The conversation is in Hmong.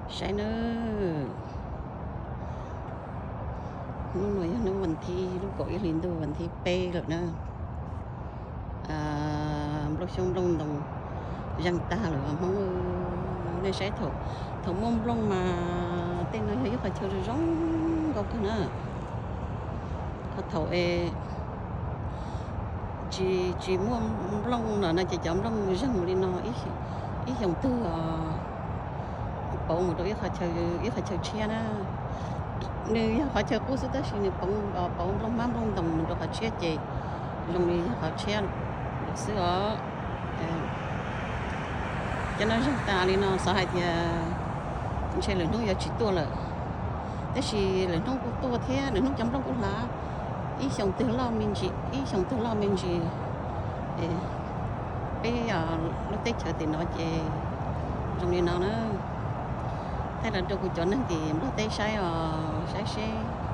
Saib nawb, hnub no yog hnub vas thib, lub kaum ib hlis ntuj vas thib peb lawm na. Nplooj xyoob nplooj ntoos zeeg tag lawm Hmoob. Nej saib, thaum muaj nplooj mas tej no yog ib qhov chaw zoo nkauj kawg na. Qhov thaum es tsis, tsis muaj nplooj no no ces cov nplooj zeeg li no ib xyoos twg pauv mus rau ib qhov chaw tshiab na. Nws yog qhov chaw qub xwb tab sis nws pauv nplooj hmab nplooj ntoos mus rau qhov tshiab ces zoo li yog qhov tshiab lawm xwb os. Cov no zeeg tas li no xav hais tias ntshe lwm hnub yuav tsis tuaj lawm, tab sis lwm hnub kuj tuaj thiab, lwm hnub cov nplooj kuj hlav ib xyoos twg loj me ntsis, ib xyoos twg loj me ntsis. Peb lub teb chaws tim no ces zoo li no na. Thaij los rau kuv cov neeg tim Nplog teb saib os, saib seb